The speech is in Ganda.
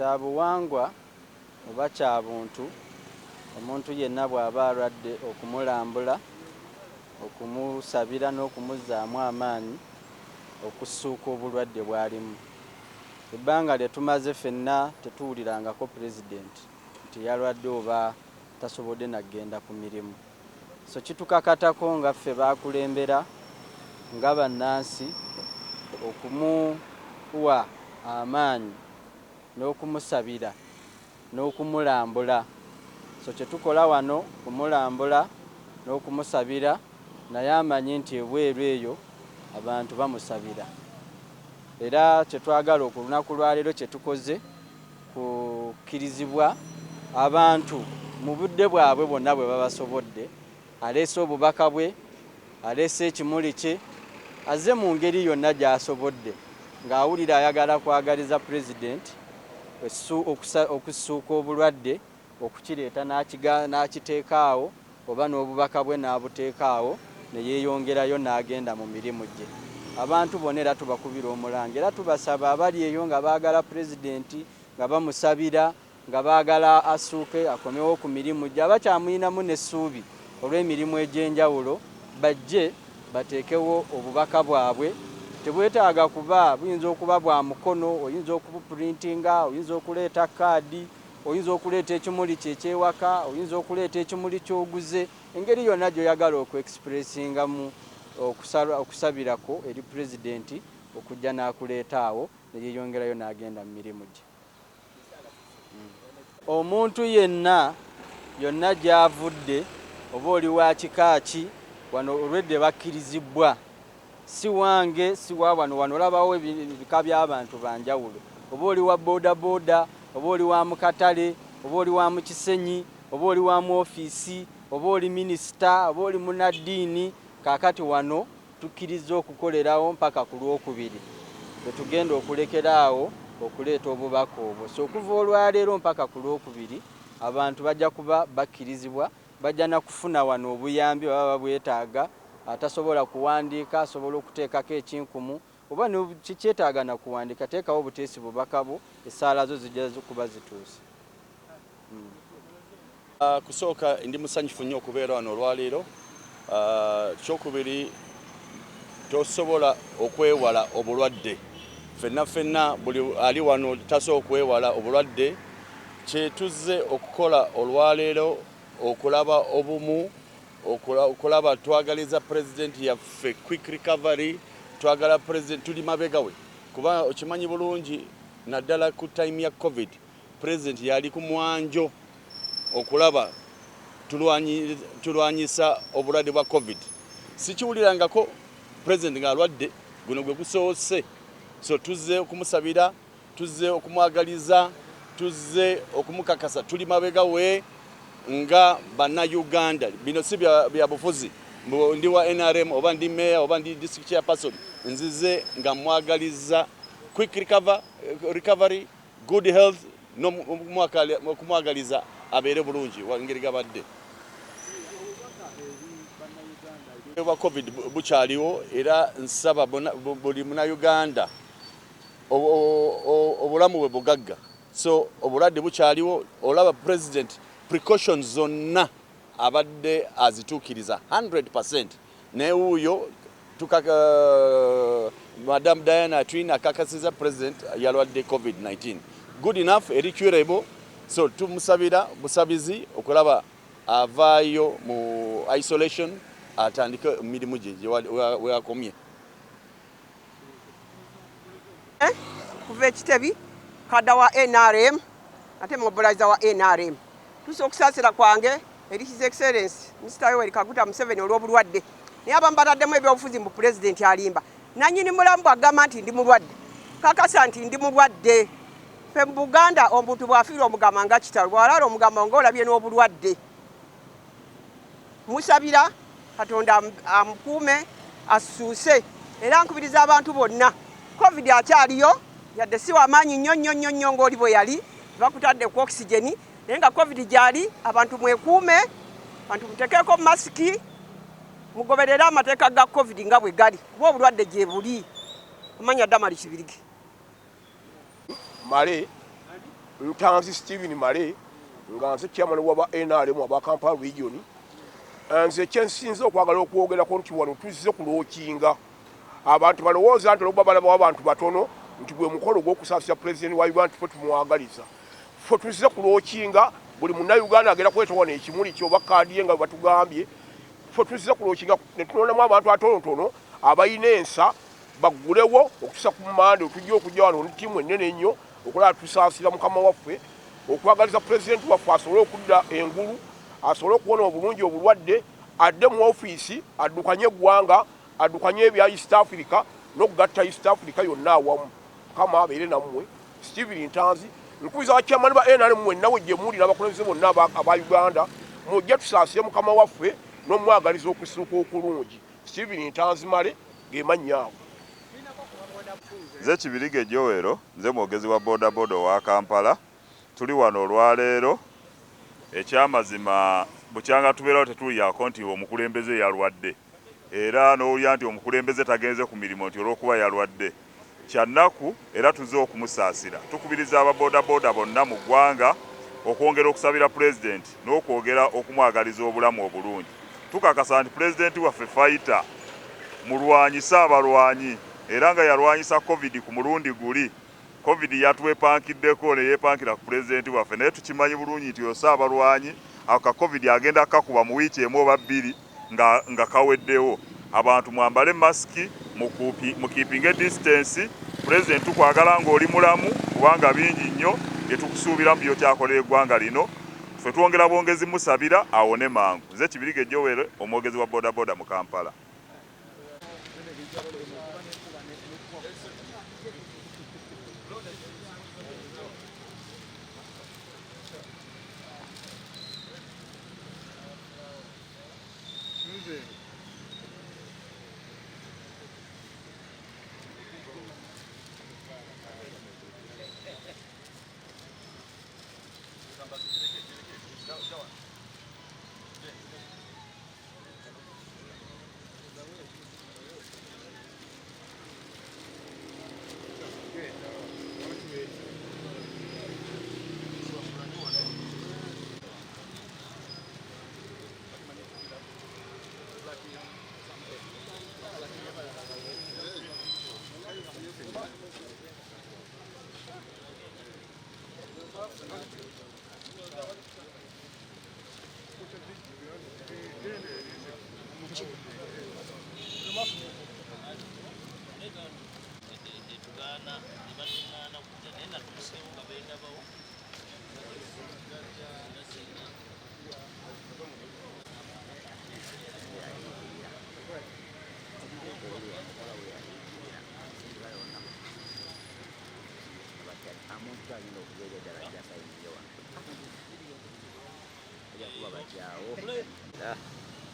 Kya buwangwa oba kya buntu omuntu yenna bw'aba alwadde okumulambula, okumusabira n'okumuzzaamu amaanyi okussuuka obulwadde bw'alimu. Ebbanga lye tumaze ffenna tetuwulirangako Pulezidenti nti yalwadde oba tasobodde na kugenda ku mirimu. So kitukakatako nga ffe b'akulembera nga bannansi okumuwa amaanyi n'okumusabira n'okumulambula. So kye tukola wano kumulambula n'okumusabira naye amanyi nti ebweru eyo abantu bamusabira. Era kye twagala olunaku lwaleero kye tukoze kukkirizibwa abantu mu budde bwabwe bwonna bwe babasobodde. Aleese obubaka bwe, aleese ekimuli kye, azze mu ngeri yonna gy'asobodde ng'awulira ayagala kwagaliza Pulezidenti okussuuka obulwadde okukireeta n'akiteeka awo oba n'obubaka bwe n'abuteeka awo ne yeeyongerayo n'agenda mu mirimu gye. Abantu bonna era tubakubira omulanga era tubasaba abali eyo nga baagala Pulezidenti nga bamusabira nga baagala assuuke akomewo ku mirimu gye abakyamulinamu n'essuubi olw'emirimu egy'enjawulo bajje bateekewo obubaka bwabwe. Tebwetaaga kuba, buyinza okuba bwa mukono, oyinza okubupurintinga, oyinza okuleeta kaadi, oyinza okuleeta ekimuli kye eky'ewaka, oyinza okuleeta ekimuli ky'oguze, engeri yonna gy'oyagala okuexpressingamu okusabirako eri Pulezidenti okujja n'akuleeta awo ne yeeyongerayo n'agenda mu mirimu gye. Omuntu yenna yonna gy'avudde oba oli wa kika ki wano olwedde bakkirizibbwa si wange si wa wano wano olabawo ebika by'abantu ba njawulo oba oli wa bodaboda oba oli wa mu katale oba oli wa mu Kisenyi oba oli wa mu ofiisi oba oli minisita oba oli munnaddiini kaakati wano Tukkirizza okukolerawo mpaka ku Lwokubiri lwe tugenda okulekera awo okuleeta obubaka obwo. So okuva olwaleero mpaka ku Lwokubiri abantu bajja kuba bakkirizibwa, bajja na kufuna wano obuyambi bwe baba babwetaaga. Atasobola kuwandiika asobola okuteekako ekinkumu oba tekyetaaga na kuwandiika, teekawo buteesi bubaka bwo, essaala zo zijja kuba zituuse. Kusooka ndi musanyufu nnyo okubeera wano olwaleero. Kyokubiri tosobola okwewala obulwadde. Ffenna ffenna buli ali wano tasobola okwewala obulwadde. Kyetuzze okukola olwaleero okulaba obumu, okulaba twagaliza pulezidenti yaffe quick recovery, twagala pulezidenti tuli mabega we kuba okimanyi bulungi naddala ku time ya covid President yali ku mwanjo okulaba tulwanyisa obulwadde bwa covid. Sikiwulirangako president ng'alwadde, guno gwe gusoose. So tuzze okumusabira, tuzze okumwagaliza, tuzze okumukakasa tuli mabega we nga bannayuganda. Bino si bya bufuzi mbu ndi wa NRM oba ndi meeya oba ndi district chairperson. Nzize nga mwagaliza quick recovery good health n'okumwagaliza abeere bulungi ngeri gabadde. Obwa covid bukyaliwo era nsaba buli munauganda obulamu bwe bugagga, so obulwadde bukyaliwo. Olaba president precautions zonna abadde azituukiriza 100%, naye wuuyo Madam Diana Atwine akakasiza president yalwadde covid-19. Good enough, eri curable, so tumusabira busabizi okulaba avaayo mu isolation atandike emirimu gye weakomye. Kuva ekitebi kada wa NRM ate mobilizer wa NRM, tusa okusaasira kwange eri His Excellency Mr. Yoweri Kaguta Museveni olw'obulwadde. Naye abamu bataddemu ebyobufuzi mbu pulezidenti alimba. Nannyini mulamu bw'agamba nti ndi mulwadde, kakasa nti ndi mulwadde. Ffe mu Buganda omuntu bw'afiirwa omugamba nga kitalo, bw'alwala omugamba ng'olabye n'obulwadde. Musabira Katonda amukuume assuuse, era nkubiriza abantu bonna, covid akyaliyo yadde si wamaanyi nnyo nnyo nnyo nnyo ng'oli bwe yali bakutadde ku oxygen, naye nga covid gyali. Abantu mwekuume, abantu mutekeeko masiki, mugoberere amateeka ga covid nga bwe gali, kuba obulwadde gye buli. Omanya Damali Kibirige. Male Ntanzi Steven Male, nga nze chairman waba NRM aba Kampala region. Nze kyensinze okwagala okwogerako nti wano tuzze kulookinga abantu balowooza nti olwokuba balabawo abantu batono nti gwe mukolo ogw'okusaasira pulezidenti wa Uganda tufe tumwagaliza. Ffe tuzze kulookinga buli munnayuganda agenda kuleeta wano ekimuli kye oba kaadi ye nga bwe batugambye. Ffe tuzze kulookinga ne tulondamu abantu atonotono abalina ensa baggulewo okutuusa ku Mmande tujja okujja wano ne ttiimu ennene ennyo okulaba tusaasira mukama waffe okwagaliza pulezidenti waffe asobole okudda engulu, asobole okuwona obulungi obulwadde, adde mu ofiisi addukanye eggwanga, addukanye ebya East Africa n'okugatta East Africa yonna awamu. Mukama abeere nammwe. Steven Ntanzi, nkubiza bachairman ba NRM mwenna we gye muli n'abakulembeze bonna aba Uganda, mujje tusaasire mukama waffe n'omwagaliza okusuuka okulungi. Steven Ntanzi Male ge mannya ago. Nze Kibirige Joel, nze mwogezi wa bodaboda owa Kampala. Tuli wano olwaleero. Ekyamazima bukyanga tubeerawo tetulyako nti omukulembeze yalwadde, era n'owulira nti omukulembeze tagenze ku mirimu nti olw'okuba yalwadde. Kyannaku era tuzze okumusaasira. Tukubiriza ababodaboda bonna mu ggwanga okwongera okusabira pulezidenti n'okwogera okumwagaliza obulamu obulungi. Tukakasa nti pulezidenti waffe fayita, mulwanyi ssaabalwanyi era nga yalwanyisa Covid ku mulundi guli. Covid yatwepankiddeko ne yeepankira ku pulezidenti waffe, naye tukimanyi bulungi nti oyo ssaabalwanyi, ako ka Covid agenda kukakuba mu wiiki emu oba bbiri nga kaweddewo. Abantu mwambale masiki, mukiipinge distance. Pulezidenti tukwagala ng'oli mulamu kubanga bingi nnyo bye tukusuubiramu by'okyakolera eggwanga lino. Ffe twongera bwongezi musabira awone mangu. Nze Kibirige Joel, omwogezi wa bodaboda mu Kampala.